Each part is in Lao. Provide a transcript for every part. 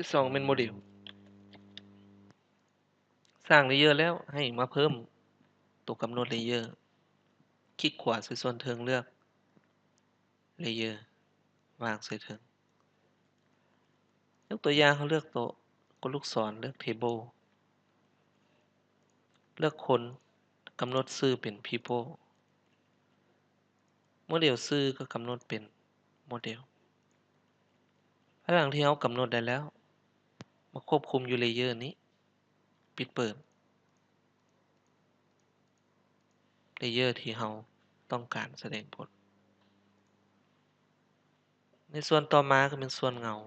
ທີສອງແມ່ນໂມເດວ. ສ້າງເລເຢີແລ້ວ ໃຫ້ມາເພີ່ມໂຕກຳນົດເລເຢີ. ຄລິກຂວາໃສ່ສ່ວນເທິງ ເລືອກເລເຢີ ວາງໃສ່ເທິງ. ຍົກຕົວຢ່າງ ເຮົາເລືອກໂຕະ ກົດລູກສອນ ເລືອກເທເບິ້ນ ເລືອກຄົນ ກຳນົດຊື່ເປັນ ພີເປິ້ນ. ໂມເດວຊື່ກໍກຳນົດເປັນໂມເດວ. ພາຍຫຼັງທີ່ເຮົາກຳນົດໄດ້ແລ້ວ ມາຄວບຄຸມຢູ່ເລເຢີນີ້ ປິດເປີດເລເຢີທີ່ເຮົາຕ້ອງການສະແດງຜົນ. ໃນສ່ວນຕໍ່ມາກໍແມ່ນສ່ວນເງົາ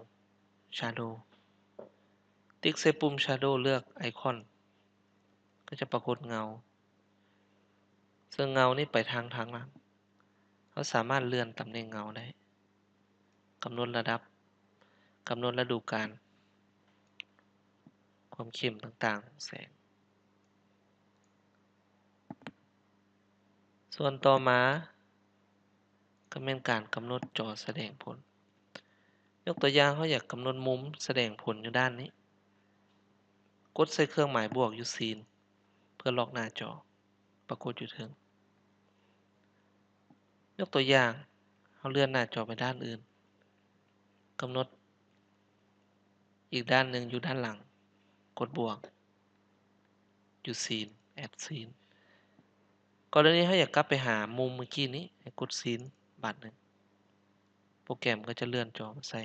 ແຊໂດ. ຕິກໃສ່ປຸ່ມແຊໂດ ເລືອກໄອຄອນ ກໍຈະປາກົດເງົາ ເຊິ່ງເງົານີ້ໄປທາງ ທາງຫຼັງ. ເຮົາສາມາດເລື່ອນຕຳແໜ່ງເງົາໄດ້, ກຳນົດລະດັບ, ກຳນົດລະດູການ, ຄວາມເຂັ້ມຕ່າງໆຂອງແສງ. ສ່ວນຕໍ່ມາກໍແມ່ນການກຳນົດຈໍສະແດງຜົນ. ຍົກຕົວຢ່າງ, ເຮົາຢາກກຳນົດມຸມສະແດງຜົນຢູ່ດ້ານນີ້, ກົດໃສ່ເຄື່ອງໝາຍບວກຢູ່ຊີນ ເພື່ອລັອກໜ້າຈໍ. ປາກົດຢູ່ເທິງ. ຍົກຕົວຢ່າງ, ເຮົາເລື່ອນໜ້າຈໍໄປດ້ານອື່ນ, ກຳນົດອີກດ້ານໜຶ່ງຢູ່ດ້ານຫຼັງ, ກົດບວກ ຢູ່ຊີນ, ແອັດຊີນ. ກໍລະນີເຮົາຢາກກັບໄປຫາມຸມເມື່ອກີ້ນີ້, ໃຫ້ກົດຊີນບາດໜຶ່ງ. ໂປຣແກຣມກໍຈະເລື່ອນຈໍມາໃສ່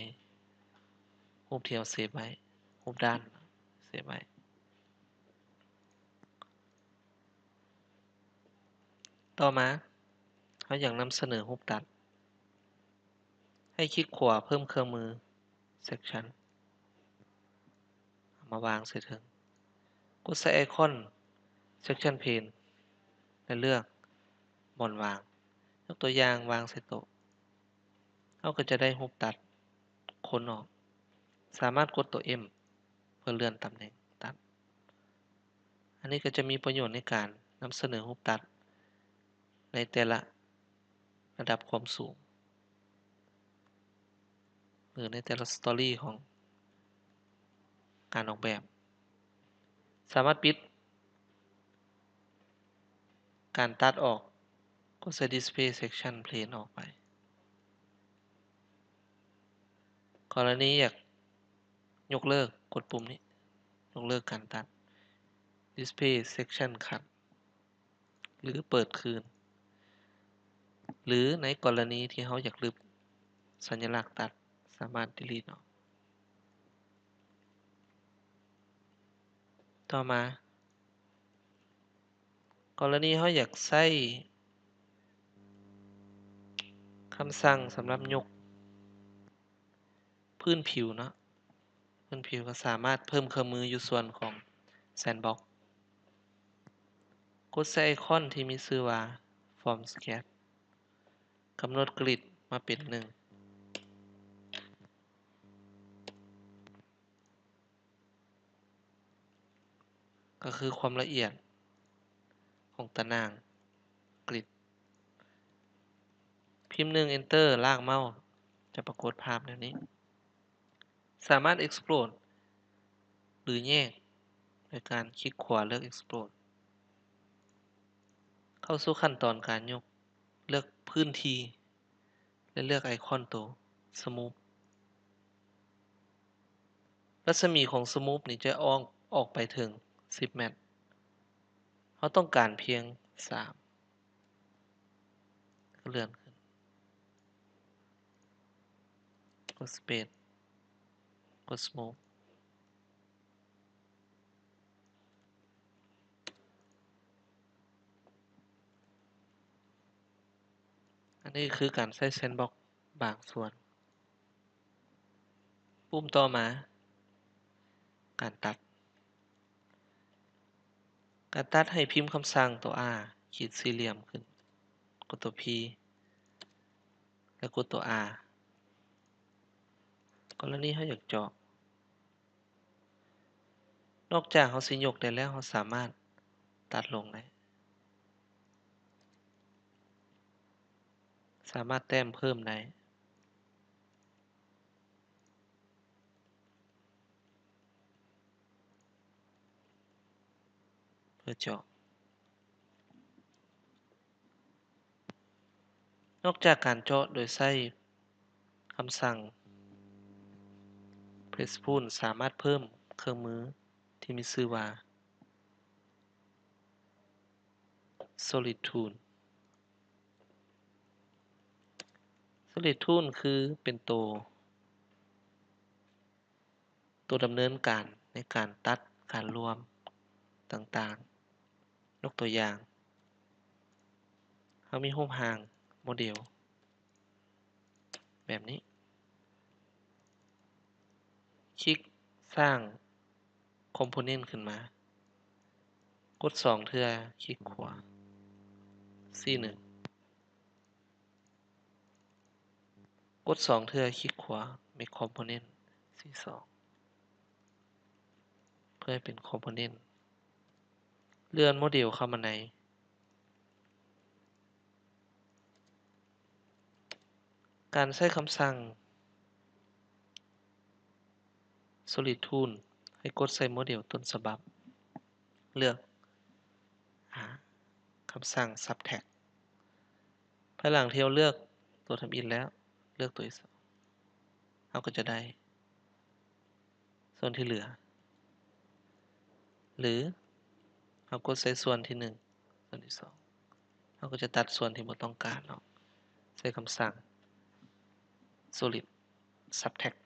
ຮູບທີ່ເຮົາເຊບໄວ້, ຮູບດ້ານເຊບໄວ້. ຕໍ່ມາ, ເຮົາຢາກນຳສະເໜີຮູບຕັດ. ໃຫ້ຄລິກຂວາເພີ່ມເຄື່ອງມື ເຊັກຊັນ ເອົາມາວາງໃສ່ເທິງ. ກົດໃສ່ໄອຄອນ ເຊັກຊັນເພນ ແລະ ເລືອກບ່ອນວາງ. ຍົກຕົວຢ່າງ, ວາງໃສ່ໂຕະ. ເຮົາກໍຈະໄດ້ຮູບຕັດຄົນອອກ. ສາມາດກົດໂຕເອັມ ເພື່ອເລື່ອນຕຳແໜ່ງຕັດ. ອັນນີ້ກໍຈະມີປະໂຫຍດໃນການນຳສະເໜີຮູບຕັດໃນແຕ່ລະລະດັບຄວາມສູງ ຫຼື ໃນແຕ່ລະສະຕໍຣີຂອງການອອກແບບ. ສາມາດປິດການຕັດອອກ, ກົດໃສ່ Display Section Plane ອອກໄປ. ກໍລະນີຢາກຍົກເລີກ, ກົດປຸ່ມນີ້ ຍົກເລີກການຕັດ Display Section Cut ຫຼື ເປີດຄືນ ຫຼື ໃນກໍລະນີທີ່ເຮົາຢາກລຶບສັນຍະລັກຕັດ, ສາມາດ Delete ອອກ. ຕໍ່ມາ, ກໍລະນີເຮົາຢາກໃຊ້ຄຳສັ່ງສຳລັບຍົກພື້ນຜິວເນາະ, ພື້ນຜິວກໍສາມາດເພີ່ມເຄື່ອງມືຢູ່ສ່ວນຂອງ Sandbox. ກົດໃສ່ໄອຄອນທີ່ມີຊື່ວ່າ Form Sketch, ກຳນົດ Grid ມາເປັນໜຶ່ງ. ກໍຄືຄວາມລະອຽດຂອງຕາໜ່າງ Grid. ພິມໜຶ່ງ Enter, ລາກເມົາ ຈະປາກົດພາບແນວນີ້. ສາມາດ Explode ຫຼື ແຍກ ໂດຍການຄລິກຂວາເລືອກ Explode. ເຂົ້າສູ່ຂັ້ນຕອນການຍົກ, ເລືອກພື້ນທີ່ ແລະ ເລືອກໄອຄອນໂຕ Smooth. ລັດສະໝີຂອງ Smooth ນີ້ຈະອອກ, ອອກໄປເຖິງສິບແມັດ. ເຮົາຕ້ອງການພຽງສາມ. ກໍເລື່ອນຂຶ້ນ. ກົດ Space. ກົດ Smooth. ອັນນີ້ຄືການໃຊ້ Sandbox ບາງສ່ວນ. ປຸ່ມຕໍ່ມາ, ການຕັດ. ການຕັດໃຫ້ພິມຄຳສັ່ງຕົວ R ຂີດສີ່ຫຼ່ຽມຂຶ້ນ, ກົດຕົວ P ແລະ ກົດຕົວ R. ກໍລະນີເຮົາຢາກເຈາະ, ນອກຈາກເຮົາຊິຍົກໄດ້ແລ້ວ, ເຮົາສາມາດຕັດລົງໄດ້, ສາມາດແຕ້ມເພີ່ມໄດ້. ພື່ອເຈາະ. ນອກຈາກການເຈາະໂດຍໃຊ້ຄຳສັ່ງ Press Tool ສາມາດເພີ່ມເຄື່ອງມືທີ່ມີຊື່ວ່າ Solid Tool. Solid Tool ຄືເປັນໂຕ ໂຕດຳເນີນການໃນການຕັດ ການລວມຕ່າງໆ. ຍົກຕົວຢ່າງ, ເຮົາມີຮູບຮ່າງໂມເດວແບບນີ້, ຄລິກສ້າງ Component ຂຶ້ນມາ, ກົດສອງເທື່ອ, ຄລິກຂວາ, ຊີໜຶ່ງ. ກົດສອງເທື່ອ, ຄລິກຂວາ, Make Component ຊີສອງ ເພື່ອໃຫ້ເປັນ Component. ເລື່ອນໂມເດວເຂົ້າມາໃນ. ການໃຊ້ຄຳສັ່ງ Solid Tool ໃຫ້ກົດໃສ່ໂມເດວຕົ້ນສະບັບ, ເລືອກ ອາ ຄຳສັ່ງ Subtract. ພາຍຫຼັງທີ່ເຮົາເລືອກຕົວທຳອິດແລ້ວ, ເລືອກຕົວທີ່ສອງ, ເຮົາກໍຈະໄດ້ສ່ວນທີ່ເຫຼືອ. ຫຼື ເຮົາກົດໃສ່ສ່ວນທີໜຶ່ງ, ສ່ວນທີສອງ, ເຮົາກໍຈະຕັດສ່ວນທີ່ບໍ່ຕ້ອງການອອກ, ໃຊ້ຄຳສັ່ງ Solid Subtract.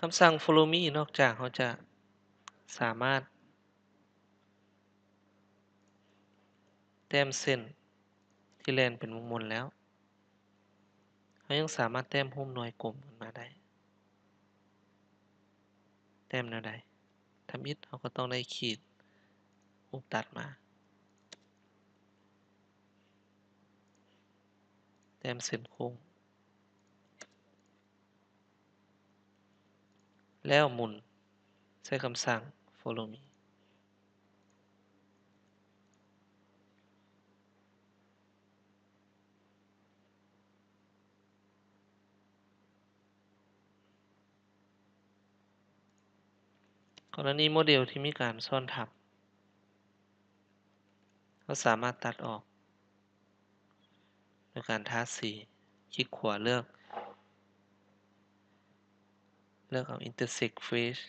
ຄຳສັ່ງ Follow Me ນອກຈາກເຮົາຈະສາມາດແຕ້ມເສັ້ນທີ່ແລ່ນເປັນວົງມົນແລ້ວ, ເຮົາຍັງສາມາດແຕ້ມຮູບໜ່ວຍກົມຂຶ້ນມາໄດ້. ແຕ້ມແນວໃດ? ທຳອິດເຮົາກໍຕ້ອງໄດ້ຂີດຮູບຕັດມາ, ແຕ້ມເສັ້ນໂຄ້ງ ແລ້ວໝູນໃຊ້ຄຳສັ່ງ Follow Me. ກໍລະນີໂມເດວທີ່ມີການຊ້ອນທັບ, ເຮົາສາມາດຕັດອອກໂດຍການທາສີ, ຄລິກຂວາເລືອກ, ເລືອກເອົາ Intersect Face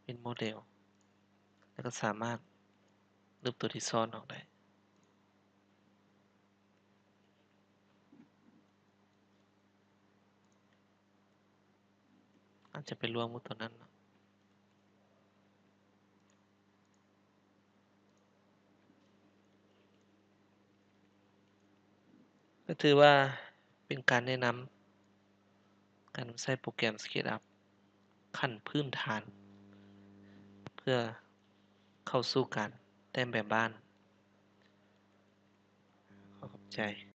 with Model ແລ້ວກໍສາມາດລຶບຕົວທີ່ຊ້ອນອອກໄດ້. ອາດຈະໄປລວມກັບຕົວນັ້ນເນາະ. ກໍຖືວ່າເປັນການແນະນຳການນຳໃຊ້ໂປຣແກຣມ SketchUp ຂັ້ນພື້ນຖານ ເພື່ອເຂົ້າສູ່ການແຕ້ມແບບບ້ານ. ຂໍຂອບໃຈ.